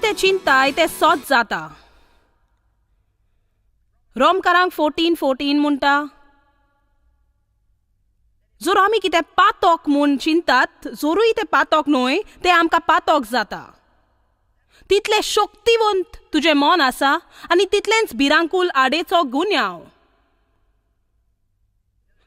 कितें चिंताय तें सोत जाता. रोमकारांक 14:14 म्हणटा, जर आमी कितें पातोक म्हूण चिंतात, जरूय तें पातोक न्हय, तें आमकां पातोक जाता. तितलें शक्तिवंत तुजें मन आसा आनी तितलेंच भिरांकूल आडेचो गुन्यांव.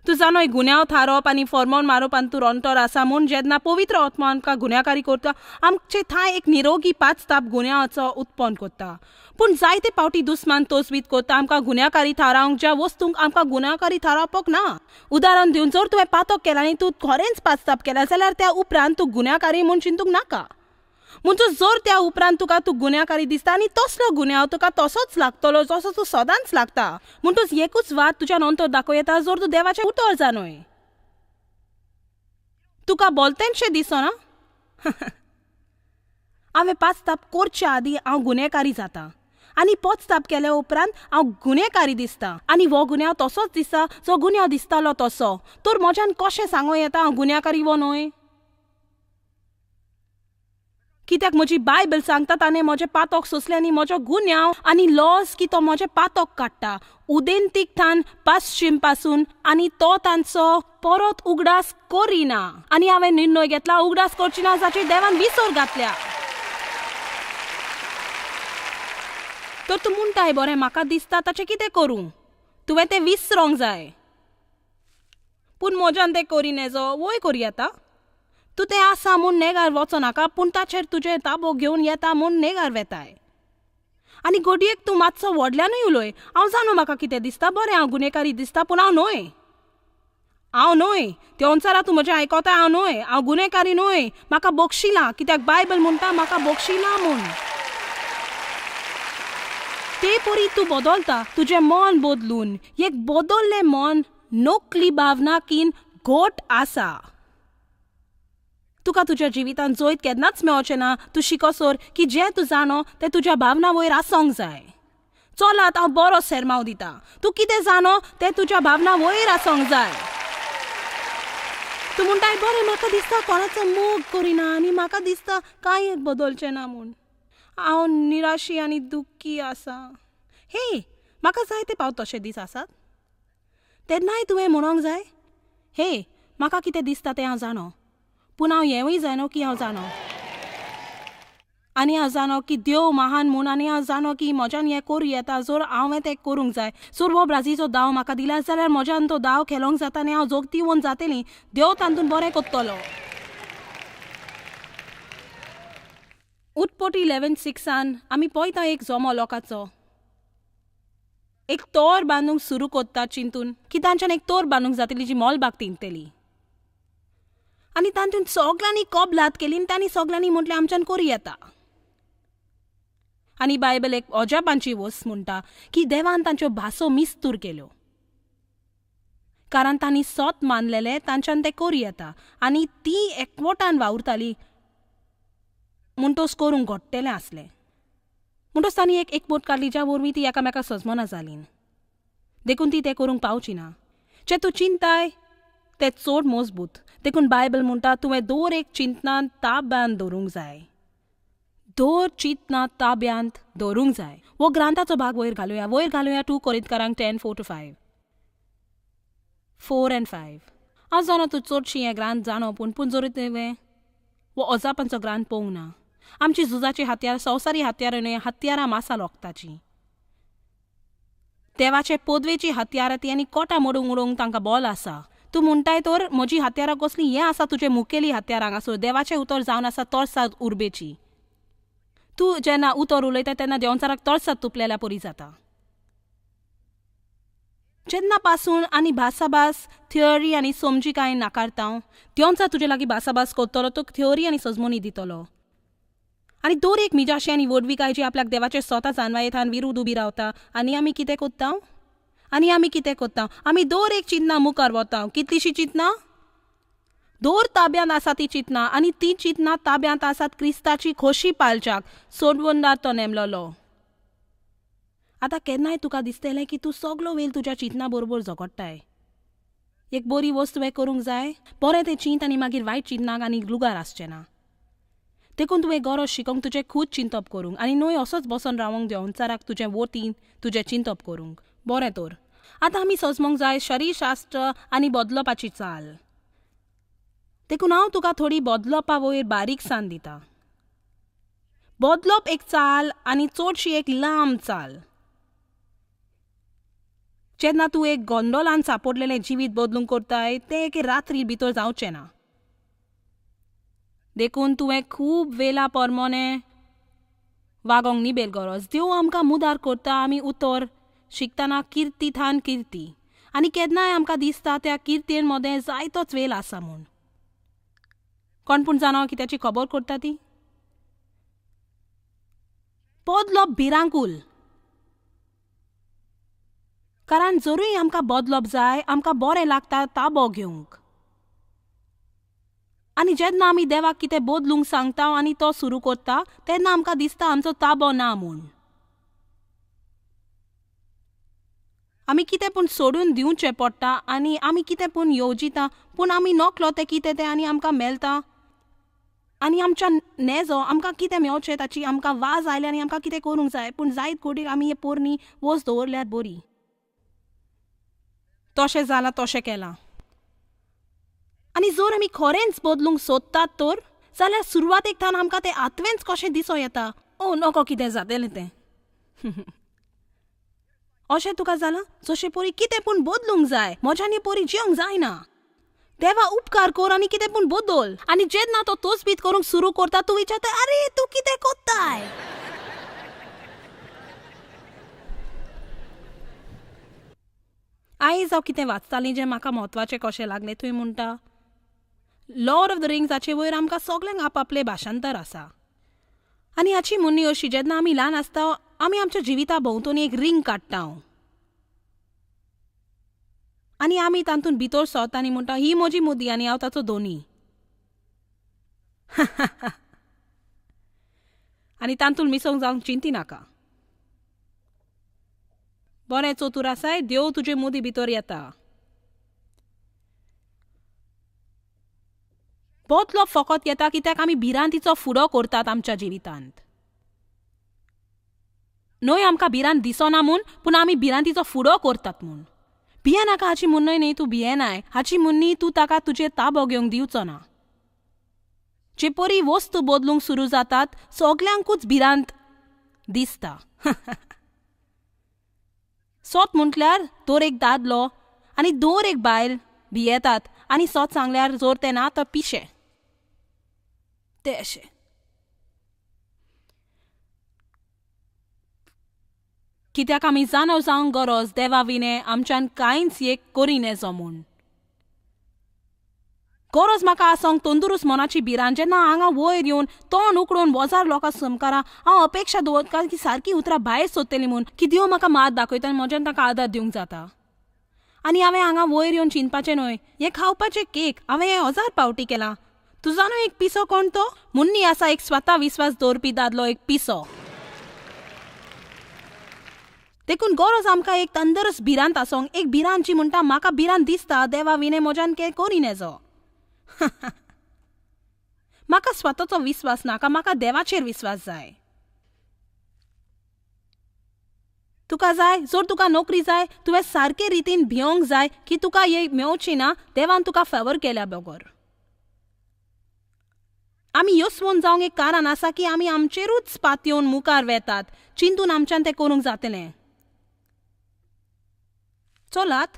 तूं जाणोय गुन्यांव थारोवप आनी फॉर्मोन मारप आनी तूं रोंटोर आसा म्हूण जेन्ना पवित्र आत्मा आमकां गुन्यांवकारी करता, आमचे थंय एक निरोगी पांच ताप गुन्यांवाचो उत्पन्न करता. पूण जायते फावटी दुस्मान तोजवीत करता आमकां गुन्यांवकारी थारावंक ज्या वस्तूंक आमकां गुन्यांवकारी थारावपाक ना. उदाहरण दिवन, जर तुवें पातक केला आनी तूं खरेंच पांचताप केला जाल्यार त्या उपरांत तूं गुन्यांवकारी म्हूण चिंतूंक नाका. म्हणजे जर त्या उपरांत तुका तूं गुन्यांवकारी दिसता आनी तसलो गुन्यांव तुका तसोच लागतलो जसो तूं सदांच लागता. म्हणटूच एकूच वाद तुज्या नंतर दाखोवं येता जर तूं देवाचें उतर जाणूय. तुका बोलतेंशें दिसना? हांवें पांचताप करच्या आदीं हांव गुन्यांवकारी जाता आनी पचताप केल्या उपरांत हांव गुन्यांवकारी दिसता आनी हो गुन्यांव तसोच दिसता जो गुन्यांव दिसतालो तसो. तर म्हज्यान कशें सांगूं येता हांव गुन्यांवकारी वो न्हय? कित्याक म्हजी बायबल सांगता ताणें म्हजें पातक सोंसलें आनी म्हजो गुन्यांव आनी लॉस की तो म्हजें पातक काडटा उदेंतीक थान पश्चिम पासून आनी तो तांचो परत उगडास करिना. आनी हांवें निर्णय घेतला उगडास करची ना जाची देवान विसर घातल्या. तर तूं म्हणटाय बरें म्हाका दिसता ताचें कितें करूं? तुवें तें विसरोंक जाय. पूण म्हज्यान तें करी नेजो वय करी येता. तूं तें आसा म्हूण नेगार वचो नाका, पूण ताचेर तुजें ताबो घेवन येता म्हूण नेगार वेताय. आनी घडयेक तूं मातसो व्हडल्यानूय उलय, हांव जाणो म्हाका कितें दिसता, बरें हांव गुन्यांवकारी दिसता पूण हांव न्हय, हांव न्हय. ते ओंचारा तूं म्हजें आयकता, हांव न्हय, हांव गुन्यांवकारी न्हय, म्हाका बक्षिलां कित्याक बायबल म्हणटा म्हाका बक्षिलां म्हूण. ते परी तूं बदलता तुजें मन बदलून. एक बदल्लें मन नकली भावना कीन घट आसा. तुका तुज्या जिवितांत जैत केन्नाच मेळचें ना. तूं शिकोसर की जें तूं जाणो तें तुज्या भावना वयर आसूंक जाय. चलात हांव बरो सेरमांव दिता. तूं कितें जाणो तें तुज्या भावना वयर आसूंक जाय. तूं म्हणटाय बरें म्हाका दिसता कोणाचो मोग करिना आनी म्हाका दिसता कांय एक बदलचें ना म्हूण. हांव निराशी आनी दुख्खी आसा. हे म्हाका जायते फावट तशे दीस आसात. तेन्नाय तुवें म्हणूंक जाय, हे म्हाका कितें दिसता तें हांव जाणो, पूण हांव हेंवूय जाणो की हांव जाणो आनी हांव जाणो की देव महान म्हूण आनी हांव जाणो की म्हज्यान हें करूं येता जर हांवें तें करूंक जाय. जर हो ब्राजीचो दाव म्हाका दिला जाल्यार म्हज्यान तो दाव खेळोंक जाता आनी हांव जोगतीवन जातली. देव तातूंत बरें करतलो. उत्पत्ती 11:6 आमी पळयता एक जमो लोकांचो एक तोर बांदूंक सुरू करता चिंतून की तांच्यान एक तोर बांदूंक जातली जी मोलबाग तिंतली. आनी तातूंत सगल्यांनी कबलात केली आनी तांणी सगल्यांनी म्हटलें आमच्यान करूं येता. आनी बायबल एक अजापांची वस्त म्हणटा की देवान तांच्यो भासो मिस्तूर केल्यो, कारण तांणी सोत मानलेलें तांच्यान तें करूं येता आनी ती एकवटान वावुरताली म्हणटोच करूंक घडटलें आसलें. म्हणटोच तांणी एक एकमत काडली ज्या वरवीं ती एकामेकाक सजमना जाली, देखून ती तें करूंक पावची ना. जें तूं चिंताय तें चड मजबूत. देखून बायबल म्हणटा तुवें दर एक चिंतनान ताब्यांत दवरूंक जाय. दर चिंतना ताब्यांत दवरूंक जाय. हो ग्रांथाचो भाग वयर घालुया, वयर घालुया 2 कोरिंतकारांक 10:4-5 4 and 5. हांव जाणो तूं चडशी हें ग्रांथ जाणो, पूण पूण जर तुवें हो अजापांचो ग्रांथ पळोवंक ना. आमची झुजाची हत्यार संवसारी हत्यारां न्हय, हत्यारां मासा लोकताची देवाचे पदवेची हत्यारां ती आनी कोटा मोडूंक उडोवंक तांकां बोल आसा. तूं म्हणटाय तर म्हजी हत्यारां कसलीं? हें आसा तुजें मुखेली हत्यार हांगासर देवाचें उतर जावन आसा तरसाद उर्बेची. तूं जेन्ना उतर उलयता तेन्ना देवचाराक तरसाद तुपलेल्या परी जाता. जेन्ना पासून आनी भासाभास थियोरी आनी समजिकाय नाकारता, देवचार तुजे लागीं भासाभास करतलो, तो थियोरी आनी सजमणी दितलो. आनी दर एक मिजाशी आनी व्हडविकाय जी आपल्याक देवाचे स्वता जानवायेथान विरूद्ध उबी रावता. आनी आमी कितें करता? आनी आमी कितें करता? आमी दर एक चिंतना मुखार वता. कितलीशीं चिंतना? दर ताब्यांत आसा ती चिंतना आनी ती चिंतना ताब्यांत आसात क्रिस्ताची खोशी पालच्याक सोडवंदार तो नेमलोलो. आतां केन्नाय तुका दिसतलें की तूं सगलो वेळ तुज्या चिंतना बरोबर झगडटाय. एक बरी वस्त तुवें करूंक जाय, बरें तें चिंत आनी मागीर वायट चिंतनाक आनी लुगार आसचें ना. देखून तुवें गरज शिकोंक तुजें खूद चिंतप करूंक आनी न्हय असोच बसोन रावोंक देंवचाराक तुजें वतीन तुजें चिंतप करूंक. बरें तर आतां आमी सजमोंक जाय शरीरशास्त्र आनी बदलपाची चाल. देखून हांव तुका थोडी बदलपा वयर बारीकसाण दिता. बदलप एक चाल आनी चडशी एक लांब चाल. जेन्ना तूं एक गोंदोलान सापडलेलें जिवीत बदलूंक करताय तें एके रात्री भितर जावचें ना. देखून तुवें खूब वेळा परमोने वागोंक निबेल गरज. देव आमकां मुदार करता आमी उतर शिकतना किर्ती थान किर्ती आनी केन्नाय आमकां दिसता त्या किर्तेन मदें जायतोच वेळ आसा म्हूण. कोण पूण जाणा कित्याची खबर करता ती? बदलप भिरांकूल. कारण जरूय आमकां बदलप जाय आमकां बरें लागता ताबो घेवंक. आनी जेन्ना आमी देवाक कितें बदलूंक सांगता आनी तो सुरू करता तेन्ना आमकां दिसता आमचो ताबो ना म्हूण. आमी कितें पूण सोडून दिवचें पडटा आनी आमी कितें पूण येवजिता पूण आमी नकलो तें कितें तें आनी आमकां मेळटा आनी आमच्या नेजो आमकां कितें मेवचें ताची आमकां वाज आयली आनी आमकां कितें करूंक जाय पूण जायत गोडीक आमी हे पोरणी वस्त दवरल्यार बरी. तशें जालां तशें केलां. आनी जर आमी खरेंच बदलूंक सोदतात तर जाल्यार सुरवातेक थावन आमकां तें आत्वेंच कशें दिसो येता, ओ नको कितें जातलें तें. अशें तुका जालां जशें परी कितें पूण बदलूंक जाय, म्हज्यानी परी जिवंक जायना. देवा उपकार कर आनी कितें पूण बदल. आनी जेन्ना तो तोचबीत करूंक सुरू करता तूं विचारता आरे तूं कितें कोत्ताय. आयज हांव कितें वाचतालीं जें म्हाका म्हत्वाचें कशें लागलें. थंय म्हणटा लॉर्ड ऑफ the rings हाचे वयर आमकां सगल्यांक आपापलें भाशांतर आसा. आनी हाची म्हणणी अशी, जेन्ना आमी ल्हान आसता आमी आमच्या जिविता भोंवतणी एक रिंग काडटा आनी आमी तातूंत भितर सरता आनी म्हणटा ही म्हजी मुदी आनी हांव ताचो धोनी. आनी तातूंत मिसोंक जावंक चिंती नाका. बरें चतूर आसाय, देव तुजे मुदी भितर येता. बदलो फकत येता कित्याक आमी भिरांतीचो फुडो करतात आमच्या जिवितांत. न्हय आमकां भिरांत दिसना म्हूण, पूण आमी भिरांतीचो फुडो करतात म्हूण. भियेनाका हाची म्हणणय न्हय तूं भियेनाय, हाची म्हणणी तूं ताका तुजेर ताबो घेवंक दिवचो ना. जे परी वस्तू बदलूंक सुरू जातात सगल्यांकूच भिरांत दिसता. सोत म्हटल्यार दर एक दादलो आनी दर एक बायल भियेतात आनी सोत सांगल्यार जर तें ना तर पिशें तें अशें. कित्याक आमी जाणव जावंक गरज देवा विणे आमच्यान कांयच एक करी नेजो म्हूण. गरज म्हाका आसोंक तंदुरुस्त मनाची भिरांत. जेन्ना हांगा वयर येवन तोंड उकडून वजार लोकां समकारा हांव अपेक्षा दवरता की सारकी उतरां भायर सोदतली म्हूण, की देव म्हाका मात दाखयता आनी म्हज्यान ताका आदार दिवंक जाता. आनी हांवें हांगा वयर येवन चिंतपाचें न्हय हें खावपाचें केक हांवें हें 1000 फावटी केलां. तूं जाणो एक पिसो कोण तो? मुन्नी आसा एक स्वता विस्वास दवरपी दादलो, एक पिसो. देखून गरज आमकां एक तंदुरुस्त भिरांत आसोंक, एक भिरांत जी म्हणटा म्हाका भिरांत दिसता देवा विणे म्हज्यान कें करी नेजो. म्हाका स्वताचो विस्वास नाका, म्हाका देवाचेर विस्वास जाय. तुका जाय जर तुका नोकरी जाय तुवें सारके रितीन भियोंक जाय की तुका हे मेवची ना देवान तुका फेवर केल्या बगर. आमी यसवून जावंक एक कारण आसा की आमी आमचेरूच पातयेवन मुखार वेतात चिंतून आमच्यान तें करूंक जातलें. चलात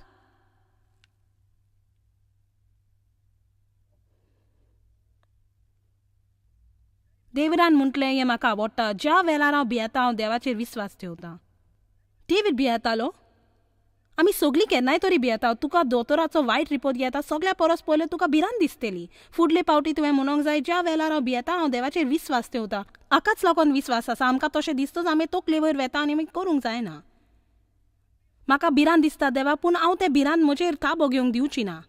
देवरान म्हटलें हें म्हाका आवडटा, ज्या वेळार हांव भियेता हांव देवाचेर विस्वास ठेवता. डेवीड भियेतालो, आमी सगळीं केन्नाय तरी भियेता. तुका दोतोराचो वायट रिपोर्ट येता सगळ्या परस पयलें तुका भिरांत दिसतली. फुडले पावटी तुवें म्हणूंक जाय ज्या वेळार हांव भियेता हांव देवाचेर विस्वास ठेवता. हाकाच लागून विस्वास आसा. आमकां तशें दिसतच आमी तकले वयर वेता आनी आमी करूंक जायना. म्हाका भिरांत दिसता देवा, पूण हांव तें भिरांत म्हजेर ताबो घेवंक दिवची ना.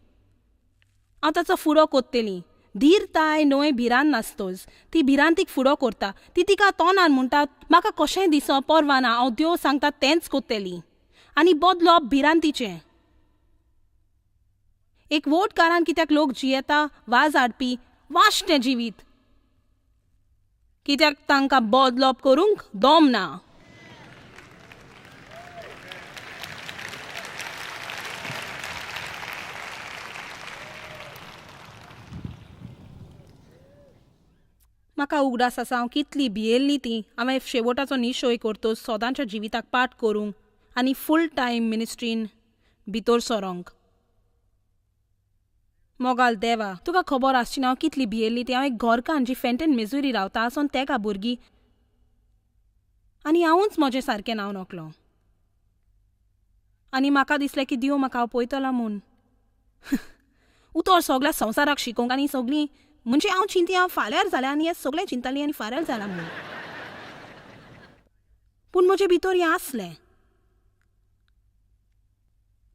हांव ताचो फुडो कोत्तली. धीरताय न्हय भिरांत नासतोच, ती भिरांतीक फुडो करता. ती तिका तोंडान म्हणटा म्हाका कशेंय दिसो परवा ना, हांव देव सांगता तेंच कोत्तली. आनी बदलप भिरांतीचें एक व्हड कारण कित्याक लोक जियेता वाज हाडपी वाश्टें जिवीत. कित्याक तांकां बदलप करूंक दम ना. म्हाका उगडास आसा हांव कितली भियेल्ली ती. हांवें शेवटाचो निश्चय करतच सदांच्या जिविताक पाठ करूंक आनी फूल टायम मिनिस्ट्रीन भितर सरोंक. मोगाल देवा, तुका खबर आसची ना हांव कितली भियेल्ली ती. हांव एक घरकान्न जी फेंटन मिजुरी रावता आसून तेका भुरगीं आनी हांवूच म्हजें सारकें नांव नकलो. आनी म्हाका दिसलें की देव म्हाका पळयतलो म्हूण. उतर सगळ्या संवसाराक शिकोवंक आनी सगळीं म्हणजे हांव चिंती हांव फाल्यार जालें आनी हें सगळें चिंतालीं आनी फाल्यार जालां म्हूण. पूण म्हजे भितर हें आसलें,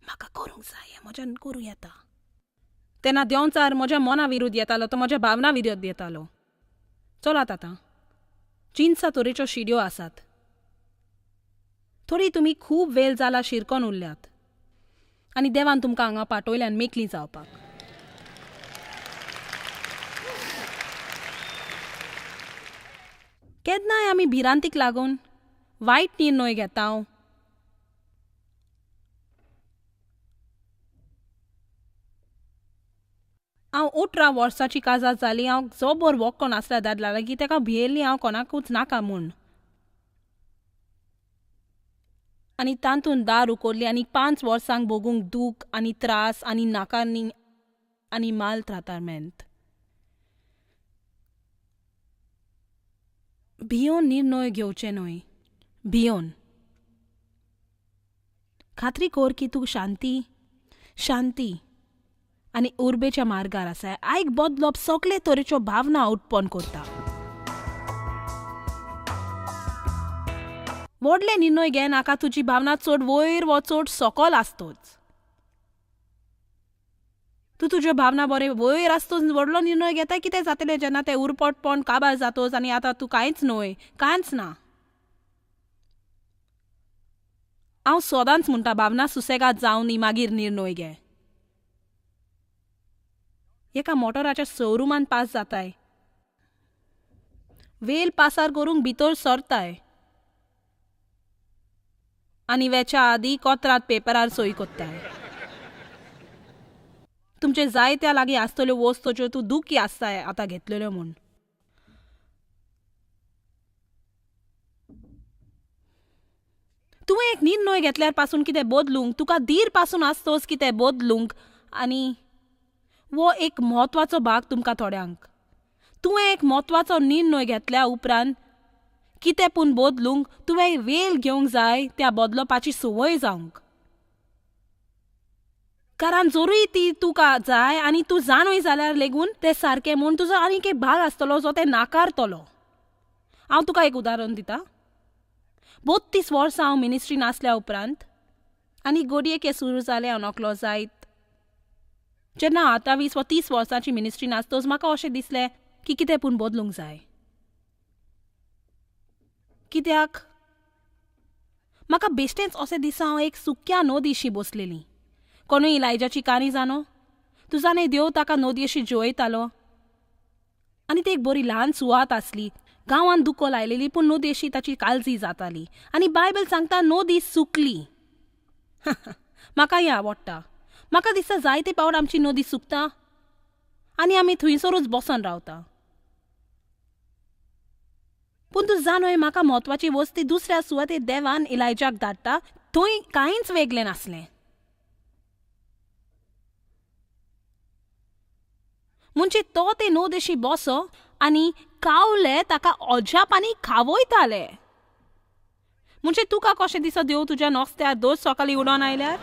म्हाका करूंक जाय, म्हज्यान करूं येता. तेन्ना देंवचार म्हज्या मना विरुद्ध येतालो, तो म्हज्या भावना विरुद्ध येतालो. चलात आतां, जिनसा तरेच्यो शिड्यो आसात. थोडी तुमी खूब वेळ जाला शिरकोन उरल्यात आनी देवान तुमकां हांगा पाठयल्यान मेकळी जावपाक. केन्नाय आमी भिरांतीक लागून वायट निर्णय घेता. हांव 18 वर्सांची काजार जाली. हांव जोबर वोक्कोन आसल्या दादल्या लागीं, तेका भियेल्ली हांव कोणाकूच नाका म्हूण. आनी तातूंत दार उखल्ली आनी 5 वर्सांक भोगूंक दूख आनी त्रास आनी नाकारणी आनी मालत्रातामेंत. भियोन निर्णय घेवचे न्हय, भियोन. खात्री कर की तूं शांती शांती आनी उर्बेच्या मार्गार आसा. आयक, बदलप सगळे तरेच्यो भावना उत्पन्न करता. व्हडले निर्णय घे नाका, तुजी भावना चड वयर वा चड सकल आसतोच. तूं तुज्यो भावना बरें वयर आसतोच व्हडलो निर्णय घेता, कितें जातलें जेन्ना तें उरपटपण काबार जातोच आनी आतां तूं कांयच न्हय, कांयच ना. हांव सदांच म्हणटा, भावना सुसेगाद जावनी मागीर निर्णय घे. एका मोटराच्या शोरुमान पास जाताय, वेल पासार करूंक भितर सरताय आनी वेच्या आदी कोत्रात पेपरार सही कोत्ताय. तुमचे जायत्या लागीं आसतल्यो वस्तू ज्यो तूं दुखी आसताय आतां घेतलेल्यो म्हूण. तुवें एक निर्णय घेतल्यार पासून कितें बदलूंक, तुका धीर पासून आसतोच कितें बदलूंक. आनी वो एक म्हत्वाचो भाग तुमकां थोड्यांक. तुवें एक म्हत्वाचो निर्णय घेतल्या उपरांत कितें पूण बदलूंक तुवें वेळ घेवंक जाय, त्या बदलपाची संवय जावंक. कारण जरूय ती तुका जाय आनी तूं जाणूय जाल्यार लेगून तें सारकें म्हूण तुजो आनीक एक भाग आसतलो जो तें नाकारतलो. हांव तुका एक उदाहरण दिता. 32 वर्सां हांव मिनिस्ट्रीन आसल्या उपरांत आनी गोडयेक हें सुरू जालें, हांव नकलो जायत. जेन्ना 28 वा 30 वर्सांची मिनिस्ट्रीन आसतच म्हाका अशें दिसलें की कितें पूण बदलूंक जाय. कित्याक म्हाका बेश्टेंच अशें दिसा हांव एक सुक्या नदीशी बसलेली. कोणूय इलायजाची काणी जाणो, तूं जाणें देव ताका नदयेशी जिवयतालो. आनी ती एक बरी ल्हान सुवात आसली, गांवांत दुको लायलेली, पूण नदयेशी ताची काळजी जाताली. आनी बायबल सांगता नदी सुकली. म्हाका हें आवडटा. म्हाका दिसता जायते पावट आमची नदी सुकता आनी आमी थंयसरूच बसून रावता. पूण तूं जाणूय म्हाका म्हत्वाची वस्ती दुसऱ्या सुवातेर देवान इलायजाक धाडटा, थंय कांयच वेगळें नासलें. म्हणजे तो ते नदेशी बसो आनी कावले ताका अजापांनी खावयताले. म्हणजे तुका कशें दिसता देव तुज्या नस्त्यार दोज सकाळीं उडोवन आयल्यार?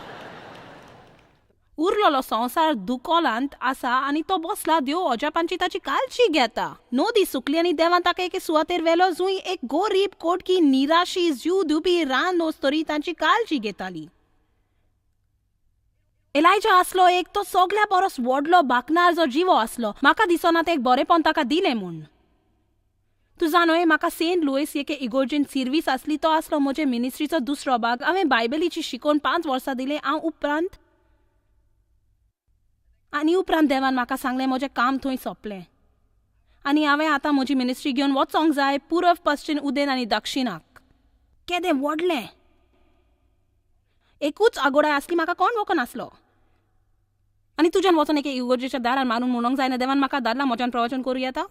उरलेलो संवसार दुकोलांत आसा आनी तो बसला देव अजापांची ताची काळजी घेता. नदी सुकली आनी देवान ताका एके सुवातेर व्हेलो जंय एक गरीब कोटकी निराशी जीव दिवपी रान तरी तांची काळजी घेताली. एलायजा आसलो एक तो सगल्या परस व्हडलो बाकनार जो जिवो आसलो. म्हाका दिसना तें एक बरेंपण ताका दिलें म्हूण. तूं जाणोय म्हाका सेंट लुईस एके इगोर्जीन सिर्वीस आसली, तो आसलो म्हजे मिनिस्ट्रीचो दुसरो भाग. हांवें बायबलीची शिकोवन 5 वर्सां दिलें. हांव उपरांत आनी उपरांत देवान म्हाका सांगलें म्हजें काम थंय सोंपलें. आनी हांवें आतां म्हजी मिनिस्ट्री घेवन वचोंक जाय पुरव, पश्चीम, उदेंत आनी दक्षिणाक. केदें व्हडलें! एकूच आगोडाय आसली, म्हाका कोण वखनासलो. आनी तुज्यान वचोन एके इगर्जेच्या दारान मारून म्हणूंक जायना, देवान म्हाका धाडला, म्हज्यान प्रवचन करूं येता.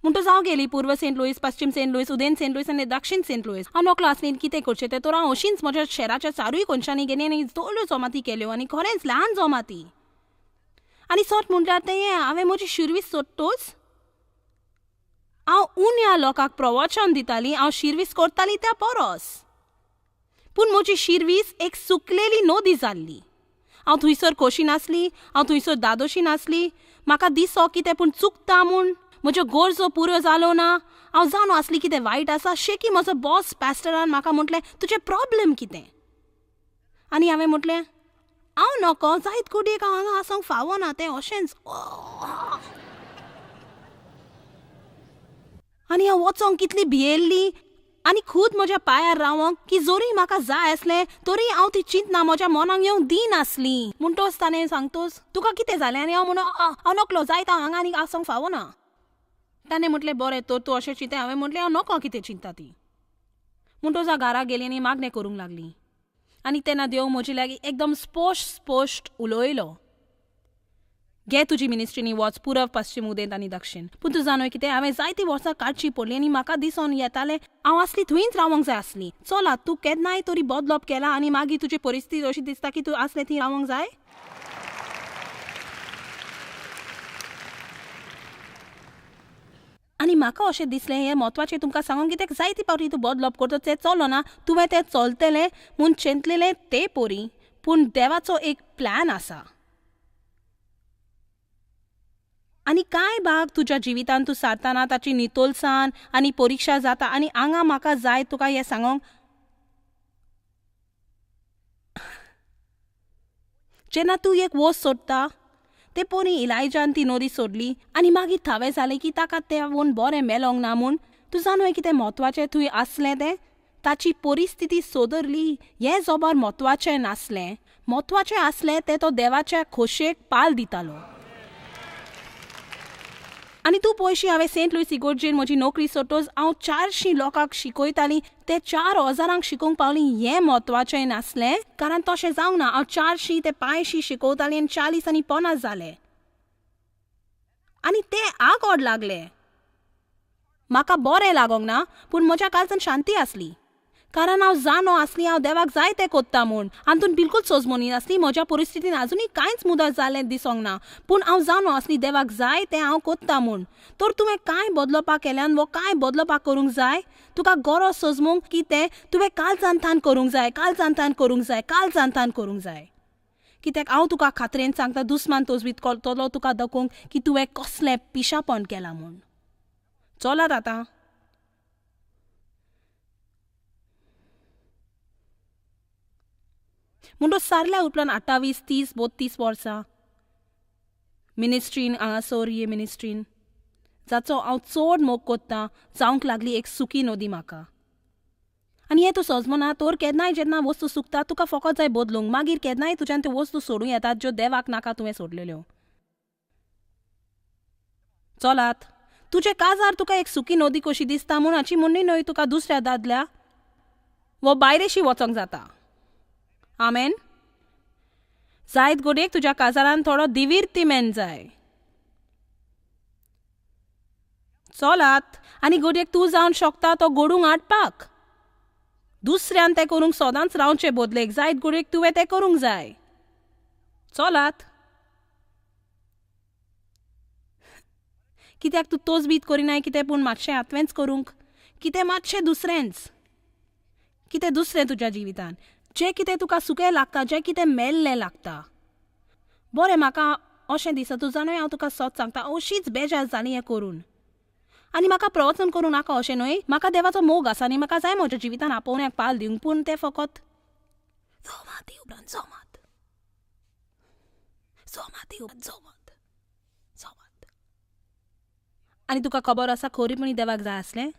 म्हणटच हांव गेली पूर्व सेंट लुईस, पश्चीम सेंट लुईस, उदेंत सेंट लुईस आनी दक्षीण सेंट लुईस. हांव नकळो आसली कितें करचें तें, तर हांव अशींच म्हज्या शेराच्या चारूय कोनशांनी गेली आनी चडल्यो जमाती केल्यो, आनी खरेंच ल्हान जमाती. आनी सट म्हणल्यार तें हांवें म्हजी शिरवीस सोडटच हांव उण्या लोकांक प्रवचन दिताली, हांव शिरवीस करताली त्या परस. पूण म्हजी शिरवीस एक सुकलेली नदी जाल्ली. हांव थंयसर खोशी नासली, हांव थंयसर दादोशी नासली. म्हाका दिसो कितें पूण चुकता म्हूण, म्हज्यो गरजो पुरो जालो ना. हांव जाणो आसली कितें वायट आसा. शेकी म्हजो बॉस पास्टरान म्हाका म्हटलें, तुजें प्रॉब्लेम कितें? आनी हांवें म्हटलें, हांव नको जायत कुडयेक हांव हांगा आसूंक फावना, तें अशेंच. आनी हांव वचोंक कितली भियेल्ली आनी खूद म्हज्या पांयार रावोंक की जरी म्हाका जाय आसलें तरी हांव ती चिंतना म्हज्या मनाक येवंक दिनासली. म्हणटच ताणें सांगतोच, तुका कितें जालें? आनी हांव म्हणून, हांव नकलो जायत हांव हांगा आनी आसूंक फावना. ताणें म्हटलें, बरें तर तूं अशें चिंता. हांवें म्हटलें, हांव नको कितें चिंता ती. म्हणटच हांव घरा गेली आनी मागणें करूंक लागली. आनी तेन्ना देव म्हजे लागीं एकदम स्पश्ट स्पश्ट उलयलो, घे तुजी मिनिस्ट्रीनी वच पुरव, पश्चीम, उदेंत आनी दक्षीण. पूण तूं जाणो कितें, हांवें जायतीं वर्सां काडचीं पडलीं आनी म्हाका दिसून येतालें हांव आसली थंयच रावंक जाय आसली. चला, तूं केन्नाय तरी बदलप केलां आनी मागीर तुजी परिस्थिती अशी दिसता की तूं आसलें थंय रावंक जाय. आनी म्हाका अशें दिसलें हें म्हत्वाचें तुमकां सांगूंक, कित्याक जायते फावटी तूं बदलप करता तें चलना, तुवें तें चलतलें म्हूण चिंतलेलें ते परी. पूण देवाचो एक प्लॅन आसा. आनी कांय भाग तुज्या जिवितांत तूं सारतना ताची नितळसाण आनी परिक्षा जाता. आनी हांगा म्हाका जाय तुका हें सांगूंक, जेन्ना तूं एक वस्त सोडटा ते परी इलायजान ती नदी सोडली आनी मागीर थावें जालें की ताका तें वोन बरें मेलोंक ना म्हूण. तूं जाणो कितें म्हत्वाचें थंय आसलें तें, ताची परिस्थिती सोदरली हें जबर म्हत्वाचें नासलें. म्हत्वाचें आसलें तें तो देवाच्या खोशेक पाल दितालो. आनी तूं पयशी हांवें सेंट लुईस इगोर्जेन म्हजी नोकरी सोडटच हांव 400 लोकांक शिकयतालीं, ते 4000 शिकोवंक पावलीं हें म्हत्वाचें नासलें, कारण तशें जावंक ना. हांव 400 ते 500 शिकयतालीं आनी 40 आनी 50 जाले आनी ते आगोड लागले. म्हाका बरें लागोंक ना, पूण म्हज्या काळजान शांती आसली, कारण हांव जाणो आसली हांव देवाक जाय तें कोत्ता म्हूण. हातूंत बिलकूल सोजमोनी नासली. म्हज्या परिस्थितीन आजुनूय कांयच मुदत जालें दिसोंक ना, पूण हांव जाणो आसली देवाक जाय तें हांव कोत्ता म्हूण. तर तुवें कांय बदलपाक केल्यान वो कांय बदलपाक करूंक जाय, तुका गरज सोजमूंक की तें तुवें काळजांतान करूंक जाय, काळजांतान करूंक जाय, काळजांतान करूंक जाय. कित्याक हांव तुका खात्रेन सांगता, दुस्मान तोजवीत करतलो तुका दाखोवंक की तुवें कसलें पिशापण केलां म्हूण. चलात आतां. म्हणटच सारल्या उपरांत 28, 30, 32 वर्सां मिनिस्ट्रीन हांगासर हे मिनिस्ट्रीन जाचो हांव चड मोग कोत्ता जावंक लागली एक सुकी नदी म्हाका. आनी हें तूं सजमना तर केन्नाय जेन्ना वस्तू सुकता तुका फकत जाय बदलूंक, मागीर केन्नाय तुज्यान त्यो वस्तू सोडूं येतात ज्यो देवाक नाका तुवें सोडलेल्यो. चलात, तुजें काजार तुका एक सुकी नदी कशी दिसता म्हूण हाची म्हणणी न्हय तुका दुसऱ्या दादल्या वो बायलेशी वचोंक जाता. आमेन. जायत गोडेक तुज्या काजारान थोडो दिविर्तीमेन जाय. चलात, आनी गोडेक तूं जावन शकता तो गोडूंक हाडपाक. दुसऱ्यान तें करूंक सदांच रावचे बदलेक जायत गोडेक तुवें तें करूंक जाय. चलात, कित्याक तूं तोजबीत करिनाय कितें, पूण मातशें आतवेंच करूंक कितें, मातशें दुसरेंच कितें दुसरें तुज्या जिवितान, जें कितें तुका सुकें लागता, जें कितें मेल्लें लागता. बरें, म्हाका अशें दिसता, तूं जाणूय हांव तुका सत सांगता, अशीच बेजार जाली हें करून. आनी म्हाका प्रवचन करूं नाका अशें न्हय, म्हाका देवाचो मोग आसा आनी म्हाका जाय म्हज्या जिवितान आपोवण्याक पाल दिवंक, पूण तें फकत जोमाती उपरांत जोमात, जोमाती उपरांत जोमात, जोमात. आनी तुका खबर आसा खरेपणी देवाक जाय आसलें?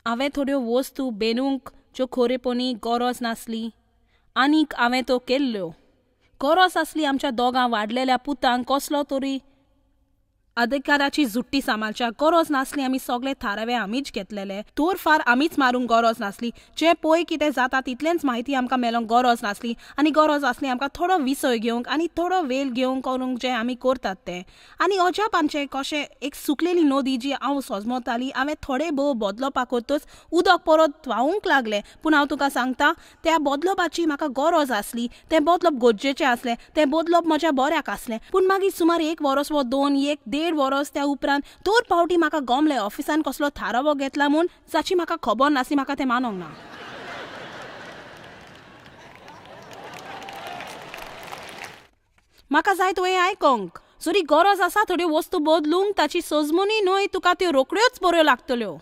हांवें थोड्यो वस्तू बेनूंक ज्यो खरेपणी गरज नासली, आनीक हांवें त्यो केल्ल्यो. गरज आसली आमच्या दोगां वाडलेल्या पुतांक कसलो तरी अधिकाराची जुट्टी सांबाळच्या गरज नासली आमी सगळे थारावे आमीच घेतलेले, तोर फार आमीच मारूंक गरज नासली, जे पळय कितें जाता तितलेंच म्हायती आमकां मेलोंक गरज नासली आनी गरज आसली आमकां थोडो विसय घेवंक आनी थोडो वेळ घेवंक करूंक जें आमी करतात तें. आनी अजाप आमचें कशें एक सुकलेली नदी जी हांव सजमताली हांवें थोडे भोव बदलोवपाक करतच उदक परत व्हांवूंक लागलें. पूण हांव तुका सांगता त्या बदलोवपाची म्हाका गरज आसली, तें बदलप गरजेचें आसलें, तें बदलप म्हज्या बऱ्याक आसलें. पूण मागीर सुमार 1 वरस वा 2 1.5 वरस त्या उपरांत दोन फावटी म्हाका गमलें ऑफिसान कसलो थारावो घेतला म्हूण जाची म्हाका खबर नासली, म्हाका तें मानोंक ना. म्हाका जाय तुवें आयकोंक, जरी गरज आसा थोड्यो वस्तू बदलूंक ताची सजमनी न्हय तुका त्यो रोखड्योच बऱ्यो लागतल्यो.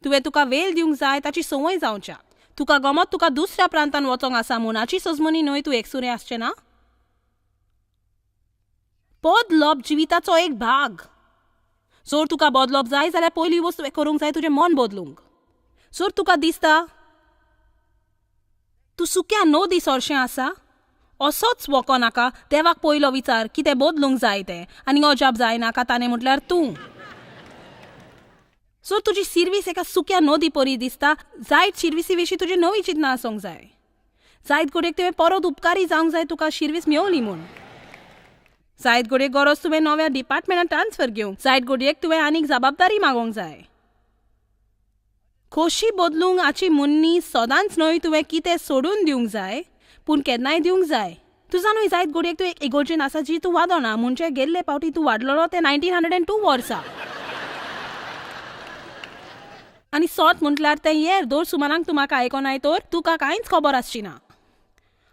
तुवें तुका वेळ दिवंक जाय ताची संवय जावच्या. तुका गमत तुका दुसऱ्या प्रांतान वचोंक आसा म्हूण हाची सजमनी न्हय तूं एकसुरें आसचें ना. बदलप जिविताचो एक भाग. जर तुका बदलप जाय जाल्यार पयली वस्तू करूंक जाय तुजें मन बदलूंक. जर तुका दिसता तूं सुक्या नदी सरशें आसा असोच वको नाका, देवाक पयलो विचार कितें बदलूंक जाय तें आनी अजाप जायनाका ताणें म्हटल्यार तूं. जर तुजी सिर्वीस एका सुक्या नदी परी दिसता जायत शिर्विसी विशीं तुजी नवी चिंतना आसूंक जाय. जायत घडयेक तुवें परत उपकारी जावंक जाय तुका शिर्वीस मेवली म्हूण. जायत घडयेक गरज तुवें नव्या डिपार्टमेंटान ट्रान्सफर घेवंक, जायत घडयेक तुवें आनीक जबाबदारी मागोवंक जाय. खोशी बदलूंक हाची मुन्नी सदांच न्हय तुवें कितें सोडून दिवंक जाय, पूण केन्नाय दिवंक जाय. तूं जाणूय जायत घडयेक तूं एक इगोर्जेन आसा जी तूं वादोना, म्हणजे गेल्ले फावटी तूं वाडलेलो तें 1902 वर्सा. आनी सोत म्हटल्यार तें येर दर सुमारांक तूं म्हाका आयकोनाय तर तुका कांयच खबर आसची ना.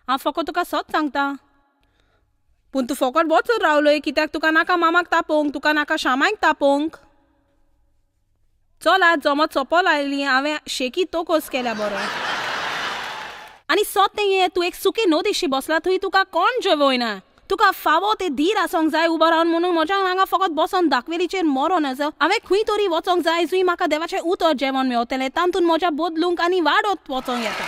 हांव फकत तुका सत सांगता. पूण तूं फकत वचून रावलोय कित्याक तुका नाका मामाक तापोवंक, तुका नाका शामायक तापोवंक. चल आज जमत सोंपल आयली हांवें शेकी तोकोस केल्या बरो. आनी सोत तें ये तूं एक सुकी नदीशी बसला थंय तुका कोण जेवयना. तुका फावो ते धीर आसूंक जाय उबो रावन म्हणून म्हज्या हांगा फकत बसोन दाखवेलीचेर मरोन आसा. हांवें खंय तरी वचोंक जाय जंय म्हाका देवाचें उतर जेवण मेवतलें, तातूंत म्हज्या बदलूंक आनी वाडत वचोंक येता.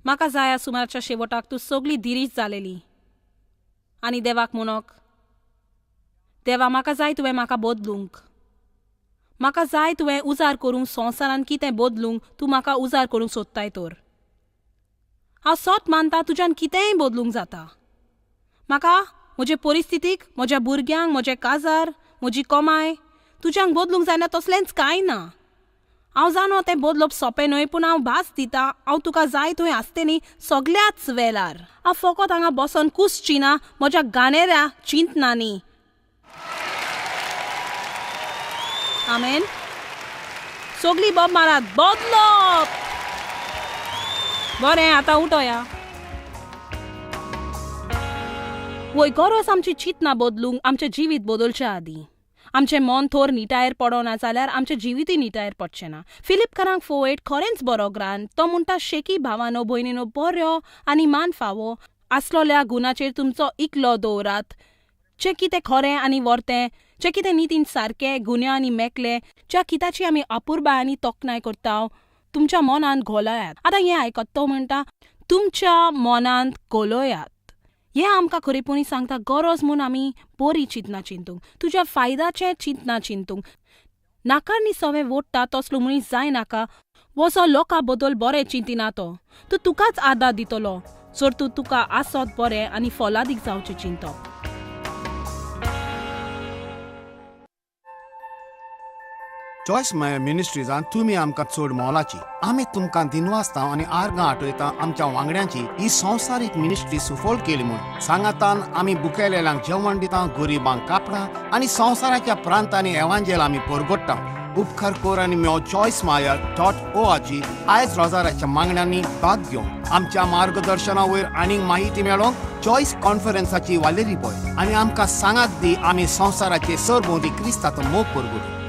म्हाका जाय सुमारच्या शेवटाक तूं सगळी धिरीच जालेली आनी देवाक म्हणोक, देवा म्हाका जाय तुवें म्हाका बदलूंक, म्हाका जाय तुवें उजार करूंक संवसारान कितें बदलूंक, तूं म्हाका उजार करूंक सोदताय तर. हांव सत मानता तुज्यान कितेंय बदलूंक जाता. म्हाका म्हजे परिस्थितीक, म्हज्या भुरग्यांक, म्हजें काजार, म्हजी कमाय तुज्यान बदलूंक जायना तसलेंच कांय ना. हांव जाणो तें बदलप सोंपें न्हय, पूण हांव भास दिता हांव तुका जाय थंय आसतें न्ही सगल्याच वेळार. हांव फकत हांगा बसोन कुसची ना म्हज्या गाणेऱ्या चिंतनांनी. आमेन. सगळीं बोब मारात बदलप. बरें आतां उठोया. वय गरज आमची चिंतना बदलूंक आमचें जिवीत बदलचे आदीं. आमचें मन थोर निटायर पडना जाल्यार आमचें जिवितूय निटायर पडचें ना. फिलिपकारांक 4:8 खरेंच बरो ग्रांत. तो म्हणटा शेकी भावानो भयणीनो बऱ्यो आनी मान फावो आसलोल्या गुणाचेर तुमचो इकलो दवरात, जें कितें खरें आनी वर्तें, जें कितें नितीन सारकें गुन्यांव आनी मेकलें, ज्या कित्याची आमी अपुरबाय आनी तोखणाय करता तुमच्या मनांत घोलयात. आतां हें आयकत तो म्हणटा तुमच्या मनांत घोलयात. हें आमकां खरेपणी सांगता गरज म्हूण आमी बरी चिंतना चिंतूंक, तुज्या फायद्याचें चिंतना चिंतूंक. नाकारणी सवें वोडटा तसलो मनीस जायनाका वचो लोकां बद्दल बरें चिंतिना तो. तूं तुकाच आदार दितलो जर तूं तुका आसत बरें आनी फलादीक जावचें चिंतप. चॉयस मायर मिनिस्ट्रीजान तुमी आमकां चड मोलाची. आमी तुमकां दिनवासता आनी आर्गां आठयता आमच्या वांगड्यांची ही संवसारीक मिनिस्ट्री सुफळ केली म्हूण. सांगातान आमी बुकेलेल्यांक जेवण दिता, गरिबांक कापडां आनी संवसाराच्या प्रांतांनी एवांजेल आमी परगट्टा. उपकार कर आनी मेव चॉयस मायर .org आयज रोजाराच्या मागण्यांनी भाग घेवंक आमच्या मार्गदर्शना वयर आनीक माहिती मेळोवंक चॉयस कॉन्फरन्साची वालेरी पळय आनी आमकां सांगात दी आमी संवसाराचे सरभोंवती क्रिस्ताचो मोग परगटू.